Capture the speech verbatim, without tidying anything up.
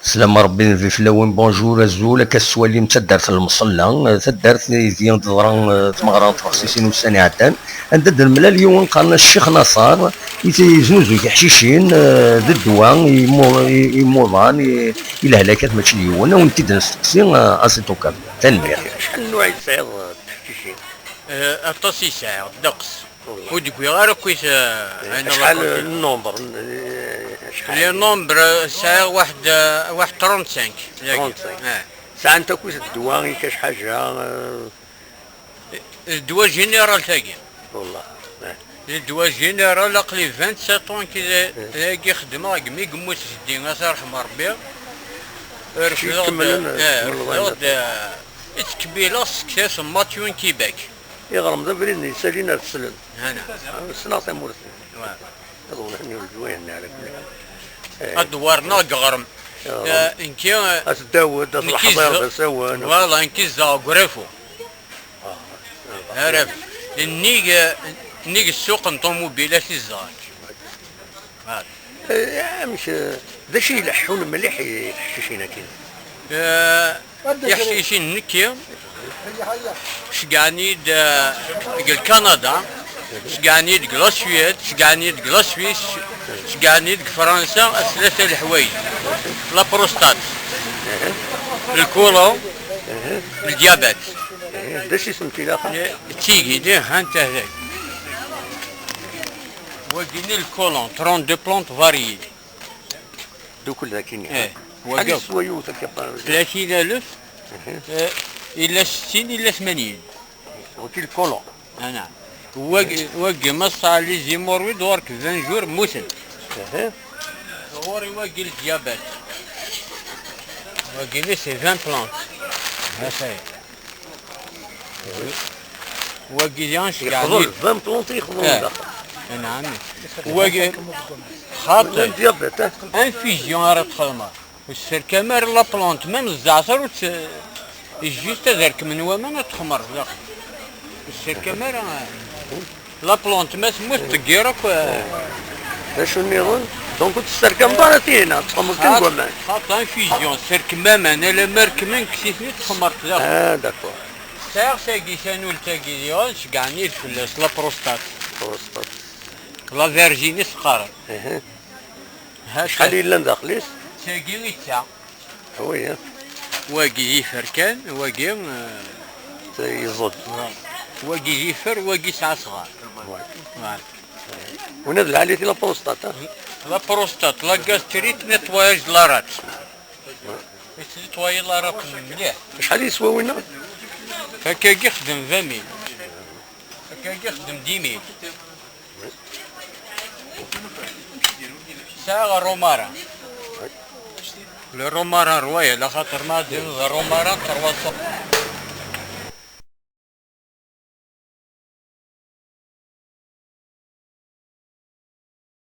Slam Rebbi n bib fell-awen, bonjour, azul, akka tettwalim taddart n Lmṣella, taddart ideg i d-teḍra, eh, tmeɣra n tbexsisin ussan iɛeddan, anda d-nemlal yiwen qqaren-as Ccix Naṣer, i t-, yeznuzuy tiḥcicin, eh, d ddwa i mu-, i, i imuḍan, i, i lehlakat, mačči d yiwen, ad wen-t-id-nesteqsi, eh, a Si Ṭukab. Tanemmirt. Acḥal n nnuɛ i tesɛiḍ, eh, n teḥcicin? Eh, aṭas i sɛiɣ, ddeqs. Ur d-wwiɣ ara akk-it, eh, ayen acḥal la quantité. Le nombre, eh, acḥal? Le nombre, eh, sɛiɣ waḥed, eh, waḥed trente-cinq, yagi. Trente-cinq. Eh. Sɛant akk-it ddwa i kac ḥaǧa, eh? Ddwa général tagi. Wallah. Eh. Ddwa général, aql-i vingt-sept ans ki-, eh, dagi xeddmeɣ, deg mi yemmut jeddi, ad t-yerḥem Rebbi. Rfdeɣ-d, kemmlen, eh, kemmlen rfdeɣ-d, eh, i ttkebileɣ seg tasemmaḍt n Québec. Iɣrem d abrid n yisalin ar teslen. Hana. Ssneɣ tamurt-nni. Wa. Iḍulan ur d-wayen ala kulli. Eh. Adwar-nneɣ deg iɣrem. Iɣrem. Eh, nekki, eh, At Dawed, At nekki Leḥmer, zza-, d asawen. Voilà, nekki zedɣeɣ deg Urafo. Ah, ah, Araf. Nnig, eh, nnig ssuq n ṭumubilat i zedɣeɣ. Voilà. Eh, amek, eh, d acu ileḥḥun mliḥ i teḥcicin-agi? Eh, tiḥcicin nekki, ceggɛen-iyi-d, eh, deg Lkanada, ceggɛen-iyi-d deg la Suède, ceggɛen-iyi-d deg la Suisse, ceggɛen-iyi-d deg Fransa, tlata leḥwayeǧ. La prostate, le côlon, le diabète. Eh, d acu isem-is ilaq? Eh, d tigi, d han-t-ah. Wagi-nni le côlon, trente-deux plantes variées. Ddukel d akin. Eh, acḥal wagi yeswa yiwet akka? Tlatin alef, eh, illa settin, illa tmanyin. Wagi le côlon. Ana. Wagi, wagi ma tesɛa les hémorroïdes, ɣur-k vingt jours, mmuten. Ɣur-i wagi le diabète. Wagi-nni c'est vingt plantes. Ah, ça y est. Wagi d yan, yexḍel, ceggɛen-iyi-d. Vingt plantes yexḍel daxel. Anɛam. Wagi, xaṭi. Llan diabète, eh? Infusion ara txedmeḍ. Ur tesserkam ara la plante, même d zzeɛter ur tt-, juste ad rekmen waman ad txemreḍ daxel. Ur tesserkam ara. La plante ma temmut, teggir akk, eh. D acu nniḍen? Donc ur tesserkameḍ ara tihin, ad txemmeḍ kan deg waman. Xaṭi, infusion, serkem aman, alamma rekmen, kkes-iten-id, txemmeṛ-t daxel. Ah, d'accord. Sɛiɣ tagi, tanult-agi diɣen, ceggɛen-iyi-d fell-as, la prostate. Prostate. La vergine i s-qqaren. Acḥal i yellan daxel-is? Tagi i d ta. Oui, hein. Wagi d iferkan, wagi, eh, yeẓẓed. Wagi d ifer, wagi yesɛa asɣar. Ouais. Voilà. Wina d lɛali-t, la prostate, hein? La prostate, la gastrite, nettoyage de la rate. Yettnitwayi la rate mliḥ. Acḥal yeswa winna? Akkagi xdem vingt mille. Akkagi xdem dix mille. Sɛiɣ romarin. Le romarin royal, axaṭer ma ad d-tiniḍ romarin, trois cents.